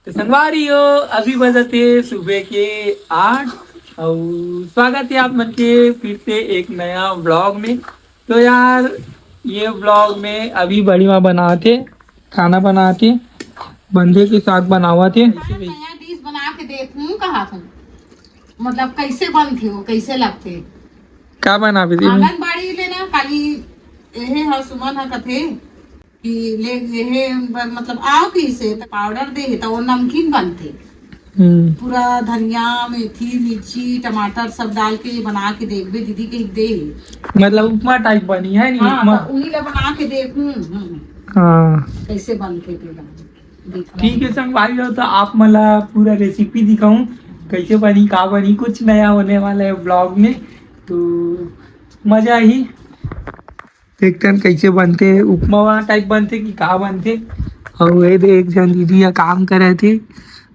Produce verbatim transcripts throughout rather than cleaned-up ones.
तो संगवारी हो, अभी बजत हे सुबह के आठ। अउ स्वागत हे आप मन के फिर से एक नया व्लॉग में। तो यार, ये व्लॉग में अभी बड़ी माँ बनात हे, खाना बनात हे, बंधे के साग बनावत हे। नया डिश बना के देखूं, कहा था, मतलब, कैसे बनथे वो, कैसे लगथे। का बनाबे तेमे? आंगनबाड़ी ले ना, काली एहे ह, सुमन ह कथे कि ले, एहे बर, मतलब, आओ कि से त पाउडर दे हे, त वो नमकीन बनथे। हम्म। पूरा धनिया, मेथी, मिर्ची, टमाटर सब डाल के बना के देखबे, दीदी के दे हे। मतलब, उपमा टाइप बनी है नी, हाँ, उपमा। त उही ला बना के देखूं, हम्म। हाँ। कैसे बनथे तेला। ठीक है संगवारी हो, तो आप मन ला पूरा रेसिपी दिखाऊं, कैसे बनी, का बनी, कुछ नया होने वाला है व्लॉग में। तो मजा ही, देखते हैं कैसे बनथे, उपमा टाइप बनथे कि का बनथे। अउ ये दे, एक झन दीदी ह काम करत हे।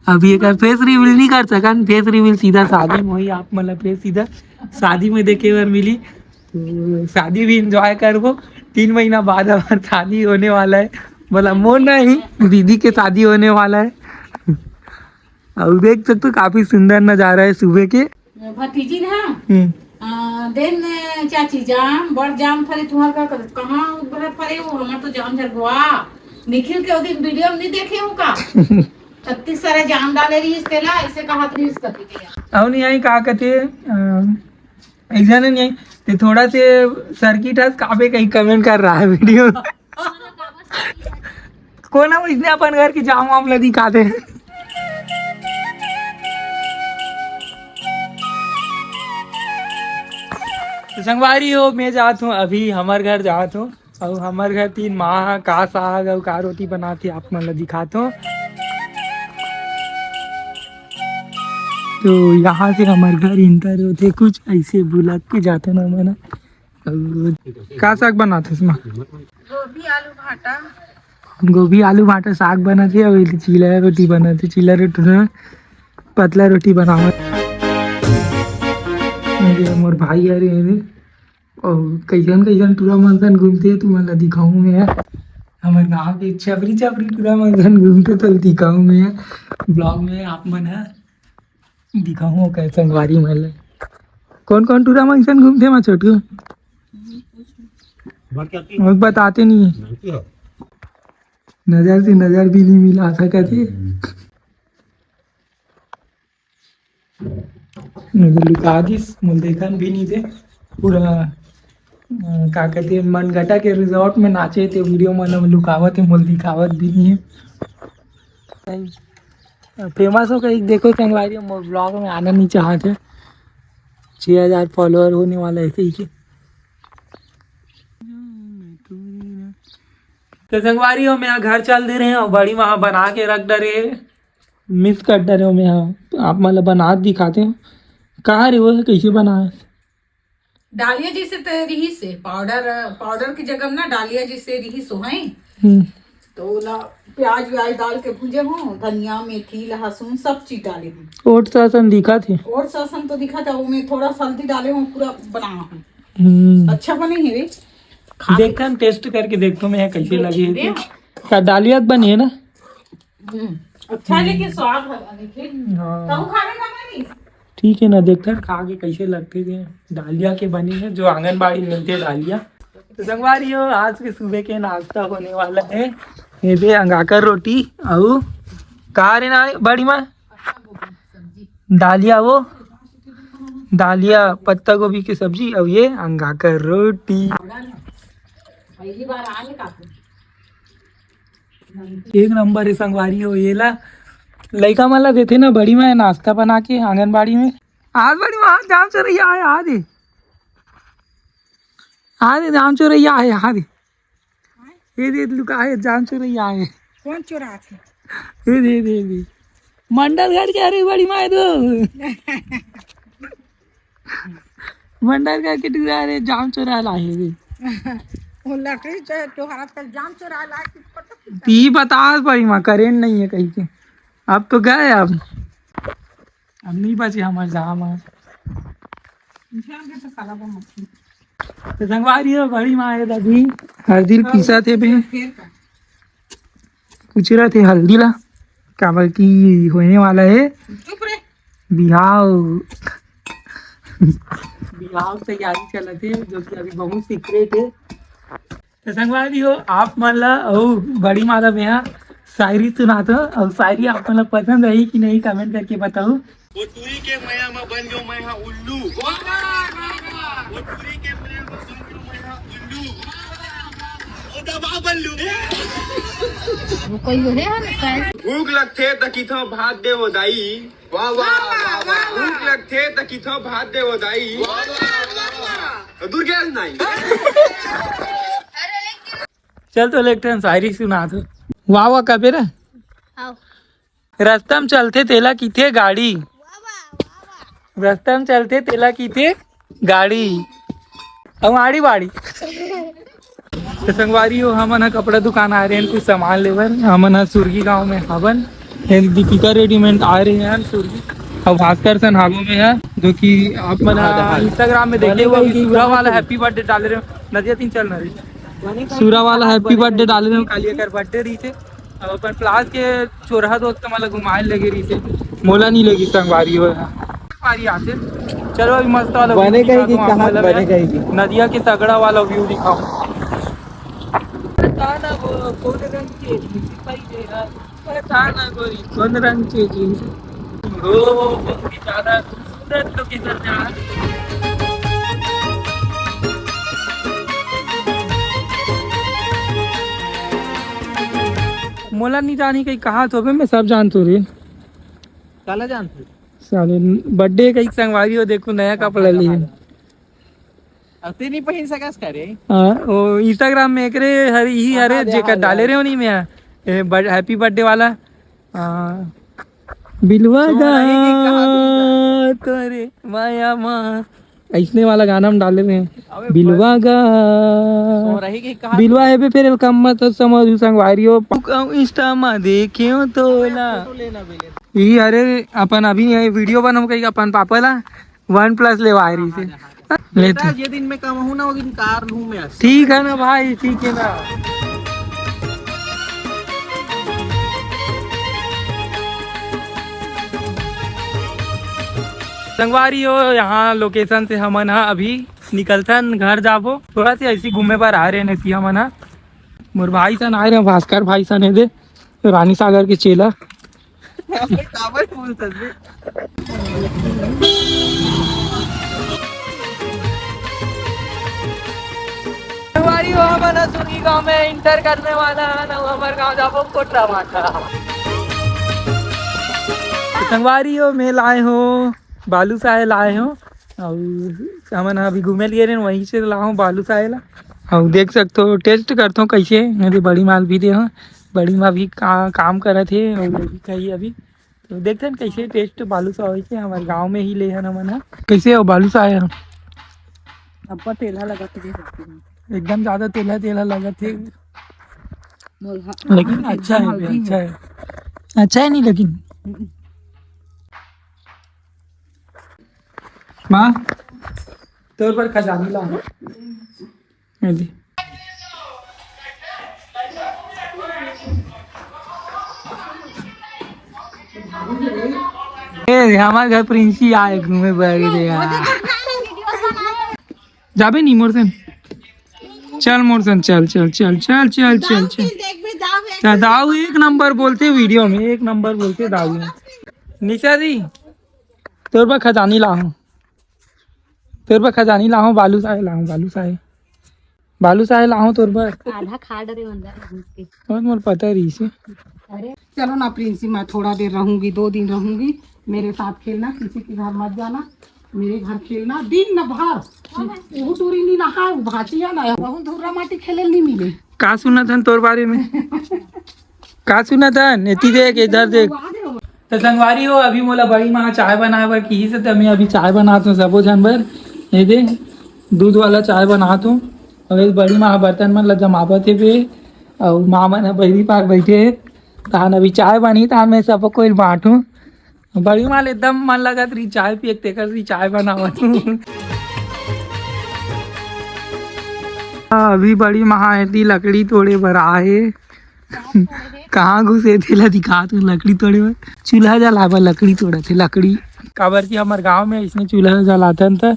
अभी एकर फेस रिवील नहीं कर सकन, फेस रिवील सीधा शादी में होही, आप मन ला फेस सीधा शादी में देखे बर मिली। तो शादी भी एंजॉय करबो। तीन महीना बाद हमार शादी होने वाला है, मतलब, मोर नहीं, दीदी के शादी होने वाला है। अउ देख सकते हो, काफी सुंदर नजारा है सुबह के। भतीजी ना, हम्म। आ, देन चाची जाम, बड़ जाम फरे, तुहर का करत, कहाँ उधर फरे हो? हमार तो जाम झरगवा। निखिल के ओ दिन वीडियो में नहीं देखे हो का? छत्तीस सारा जाम डाले रही तेला, ऐसे कहा थी इस कभी के। अउ नहीं आई का कहते, अ, एक जने नहीं आई, ते थोड़ा से सर्किट हस काबे कहीं कमेंट कर रहा है वीडियो में। कोन ह इसने अपन घर के जाम वाम ला दिखा दे। तो संगवारी हो, मैं जात हूँ अभी हमर घर जात हूँ, अउ हमर घर तीन माँ ह का साग अउ का रोटी बनाथे आप मन ला दिखात हूँ। तो यहाँ से हमर घर एंटर होथे, कुछ ऐसे बुलक के जाथे ना मन। अउ का साग बनाथे इसमा? गोभी आलू भाटा। गोभी आलू भाटा साग बनत हे, अउ एदे चीला रोटी बनत हे। चीला रोटी ना, पतला रोटी बनावत। ये मोर भाई हरे, हरे। अउ कइसन कइसन टूरा मन सन घूमथे, तुमन ला दिखाऊं मैं। हमर गांव के छपरी छपरी टूरा मन सन घूमथे, तो दिखाऊं मैं व्लॉग में, आप मन ह दिखाऊं ओकर संगवारी मन ला। कौन कौन टूरा मन सन घूमथे मा छोटू? वो बताते नहीं है। नजर से नजर भी नहीं मिला सकत हे। मुझे लुका दिस, मुझे देखन भी नहीं दे। पूरा, अ, का कहते हैं, मनगटा के रिजॉर्ट में नाचे थे, वीडियो में लुकावत है, मुझे दिखावत भी नहीं है। फेमस हो कहीं देखो संगवारी, मोर ब्लॉग में आना नहीं चाहते। छः हज़ार फॉलोअर होने वाला है ऐसे ही के। तो संगवारी हो, मैं घर चल दे रहे हैं और बड़ी माँ बना के रख डरे, मिस कर डरे हो मैं। हाँ, तो आप मतलब बना दिखाते हो कहाँ रे, वो कैसे बनाए? डालिया जैसे तो रिहिस हे, पाउडर, पाउडर की जगह ना डालिया जैसे रिहिस हो, हैं? हम्म। तो ओला प्याज व्याज डाल के भूंजे हो, धनिया, मेथी, लहसुन सब चीज डाले हो। ओट्स असन दिखा थे। ओट्स असन तो दिखा था, वो मैं थोड़ा सा हल्दी डाले हो, पूरा बना हो। हम्म। अच्छा बने हे रे। खा के देखन, टेस्ट करके देखतो मैं कैसे लगे हे। का डालिया बने हे ना? हम्म, अच्छा, लेकिन स्वाद है, देखिए। हाँ। तहु खाने का नहीं। ठीक है ना, देखथन खा के कैसे लगथे के डालिया के बने हे, जो आंगनबाड़ी में मिलथे डालिया। तो संगवारी हो, आज के सुबह के नाश्ता होने वाला है ये दे अंगाकर रोटी अउ का रे ना बड़ी माँ, डालिया, वो डालिया पत्ता गोभी की सब्जी अउ ये अंगाकर रोटी। पहली बार आने का एक नंबर हे संगवारी हो, ये ला लइका मन ला देथे ना बड़ी माँ नाश्ता बना के आंगनबाड़ी में। आज बड़ी माँ, आज जाम चोरैया आए, आज हे। आज हे जाम चोरैया आए, आज हे। ये दे लुका हे, जाम चोरैया आए। कौन चोराथे? ये दे, दे, दे। मंडल घर के हरे बड़ी माँ तो। मंडल घर के टूरा रे, जाम चोरा ला हे रे। वो लकड़ी चो-, तोहरा तक जाम चोरा ला कि पता नहीं। ती बता बड़ी माँ, करेंट नहीं है कहीं के। अब तो गए, अब, अब नहीं बचे हमारे जाम आज। जाम के तो साला बम मक्खी। तो संगवारी हो, बड़ी माँ हे अभी हल्दी ल पीसा थे बे। फिर का? कुचरा थे हल्दी ला। काबर कि होने वाला है चुप रे। बिहाव। बिहाव तैयारी चलत हे, जो कि अभी बहुत सीक्रेट है। तो संगवारी हो, आप मन ला अउ बड़ी माँ ला मेहा शायरी सुनात हो, अउ शायरी आप मन ला पसंद आई कि नहीं, कमेंट करके बताओ। वो टूरी के मया में बन गयो मैं हा उल्लू। वो टूरी के प्रेम में बन गयो मैं हा उल्लू। वो दबा बल्लू। वो कोई वो है ना शायद। भूख लगथे त किथो भात दे वो दाई। वाह, वाह, वाह, वाह। भूख लगथे त किथो भात दे वो दाई। वाह, वाह, वाह, वाह। दुर्गेश नाई। चल तो एक ठन शायरी सुना दो। वाह, वाह, कबे रे? आओ। रस्ता म चलथे तेला किथे गाड़ी। रस्ता म चलथे तेला किथे गाड़ी। अउ आड़ी बाड़ी। तो संगवारी हो, हमन ह कपड़ा दुकान आए रहेन कुछ सामान लेबर। हमन ह सुरगी गांव में हवन। ये दीपिका रेडीमेड आए रहे हैं सुरगी। अउ भास्कर सन हागो में है, जो कि आप मन ह हाँ, हाँ। Instagram में देखे हो, बने अभी कहीं सूरा वाला कहाँ हैप्पी बर्थडे डाले रहे हो। नदिया तीन चल ना रही। सूरा वाला हैप्पी बर्थडे डाले रहे हो, काली एकर बर्थडे रही थे। अब अपन क्लास के छोरहा दोस्त मन ला घुमाए लगे रहिसे, मोला नहीं लगी संगवारी हो। संगवारी आते, चलो अभी मस्त वाला बने view कहीं दिखा की दूं आप कहाँ मन ला बने मैं। कहीं की। नदिया के तगड़ा वाला व्यू दिखाऊं। बता ना वो कौन रंग के जींस पहने है, बता ना गोरी कौन रंग के जींस। ओ, बहुत ही ज्यादा खूबसूरत लोकेशन है यार। मोला नहीं जानी कहीं कहाँ तो बे, मैं सब जानतो रे। काला जानत हस? साले बर्थडे कहीं संगवारी हो, देखो नया कपड़ा लिए। अब ते नहीं पहन सकस का रे? हाँ, वो Instagram में एकरे हर ही हाँ, हरे हाँ, जेकर हाँ, डाले हाँ। रहे हो नहीं मैं, ए, बड़-, हैप्पी बर्थडे वाला। हाँ। बिलवा गा सोहराई के कहा तोरे माया मा, ऐसने वाला गाना हम डाले रहे हैं। अबे बिलवा गा। सोहराई के कहा बिलवा है बे, फिर कम मत समझ संगवारी हो। Insta मा देखे हो तो अबे ला। फोटो लेना बेले। ई अरे अपन अभी ये वीडियो बनाओ कहीं अपन पापा ला वन प्लस लेवाए रही से। हाँ, हाँ, हाँ। ले बेटा, तो। जे दिन मैं कमाहूँ ना, वो दिन कार लूँ मैं। ठीक है ना भाई, ठीक है ना। संगवारी हो, यहाँ लोकेशन से हमन ह अभी निकलथन, घर जाबो। थोड़ा से ऐसी घूमे बर आ रहे हैं, हमन ह। मोर भाई सन आए रहे, भास्कर भाई सन, ए दे, रानी सागर के चेला। अबे काबर बोलत हस बे? संगवारी हो, हमन ह सुरगी गांव में एंटर करने वाला है ना, हमर गांव जाबो कोटरा माथा। संगवारी हो, मैं लाए हो बालूशाही लाए हो, अउ हमन ह अभी घूमे लिए रहे, वहीं से लाए हो बालूशाही ला। अउ देख सकते हो, टेस्ट करते हो कैसे, मेरी बड़ी माल भी दे हो। बड़ी माँ भी का, काम करत हे अउ वो भी खाही अभी। तो देखते हैं कैसे टेस्ट बालूशाही होइसे, हमारे गांव में ही ले हन हमन ह। कैसे हो बालूशाही ह? अब्बा तेलहा लगत हे। एकदम ज्यादा तेलहा तेलहा लगत हे। मोलहा। लेकिन अच्छा है, हल्दी अच्छा है। अच्छा है नहीं लेकिन। हम्म। माँ, तोर बर खजानी ला। ये दे। ए, हमारे घर प्रिंसी आए घूमे बर, ये दे यार। जाबे नहीं मोर सन। चल मोर सन, चल, चल, चल। जा, दाऊ एक नंबर बोलते वीडियो में, एक नंबर बोलते दाऊ। निशा जी, तोर बर खजानी लाहूं। तोर बर खजानी लाहूं, बालूशाही लाहूं, बालूशाही। बालूशाही लाहूं तोर बर। आधा खा डरे अंदर घुस के। और मोर पता रही से। अरे चलो ना प्रिंसी, मैं थोड़ा देर रहूंगी, दो दिन रहूंगी, मेरे साथ खेलना, किसी के घर मत जाना, मेरे घर खेलना दिन न भर। वो टूरी नहीं नहाए, वो भाचिया ना, वहू धुर्रा माटी खेले नहीं मिले। का सुनत हन तोर बारे में? का सुनत हन? एती देख, इधर देख। तो संगवारी हो, अभी मोला बड़ी माँ चाय बनाए बर किहिस हे, त मैं अभी चाय बनात हूँ सबो झन बर। ये दे, दूध वाला चाय बनात हूँ। अउ ये बड़ी माँ बर्तन मन ला जमावत हे बे, अउ माँ मन ह बहिरी पार बैठे हे। तहान अभी चाय बनी, तहान मैं सबो कोई बांटूं। बड़ी माँ ल एकदम मन लगत रही चाय पिए के, तेकर रही चाय बनावत हूँ। अभी बड़ी माँ एती लकड़ी तोड़े बर आए हे। कहाँ घुसे तेला दिखात हूँ, लकड़ी तोड़े बर। चूल्हा जलाए बर लकड़ी तोड़त हे, लकड़ी। काबर कि हमर गांव में इसने चूल्हा जलाथन त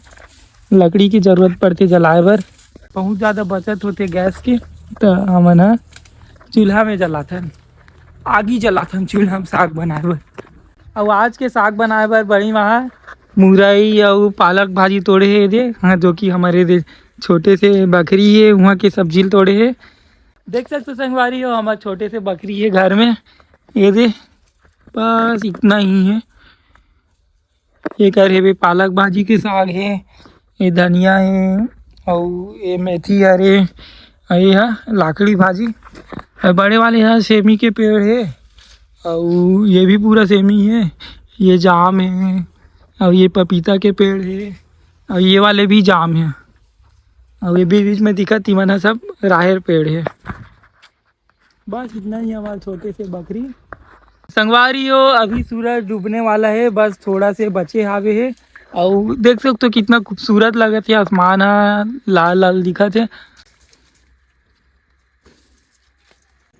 लकड़ी की जरूरत पड़थे जलाए बर। बहुत ज्यादा बचत होथे गैस के, त हमन ह चूल्हा में जलाथन, आगी जलाथन चूल्हा में साग बनाए बर। अउ आज के साग बनाए बर बड़ी माँ मुरई अउ पालक भाजी तोड़े हे दे, हाँ, जो कि हमर ए दे छोटे से बखरी हे, उहाँ के सब्जी ल तोड़े हे। देख सकथो संगवारी हो, हमर छोटे से बखरी हे घर में, ए दे, बस इतना ही हे। एकर हेबे पालक भाजी के साग हे, ये धनिया हे, अउ ये मेथी हरे, अउ ये ह लाखड़ी भाजी। अउ बड़े वाले ह सेमी के पेड़ हे, अउ ये भी पूरा सेमी हे। ये जाम हे, अउ ये पपीता के पेड़ हे, अउ ये वाले भी जाम हे, अउ ये बीच बीच में दिखत, तिमन ह सब राहेर पेड़ हे। बस इतना ही हमारे छोटे से बकरी। संगवारी हो, अभी सूरज डूबने वाला है, बस थोड़ा से बचे हावे है। और देख सकते हो कितना खूबसूरत लगत है, आसमान है लाल लाल दिखत है।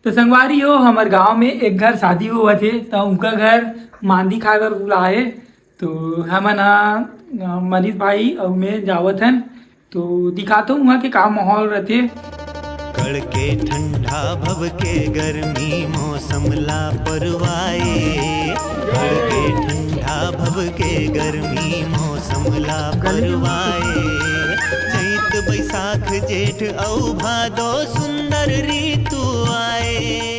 तो संगवारी हो, हमारे गांव में एक घर शादी हुआ थे, तो उनका घर मांदी खाए बर बुलाए। तो हमन ह, अ, मनीष भाई अउ मैं जावत हन, तो दिखातो उहाँ के का माहौल रथे। कड़के ठंडा भव के गर्मी मौसम ला परवाए, कड़के ठंडा भव के गर्मी मौसम ला परवाए। चैत बैसाख जेठ अउ भादो सुंदर ऋतु आए।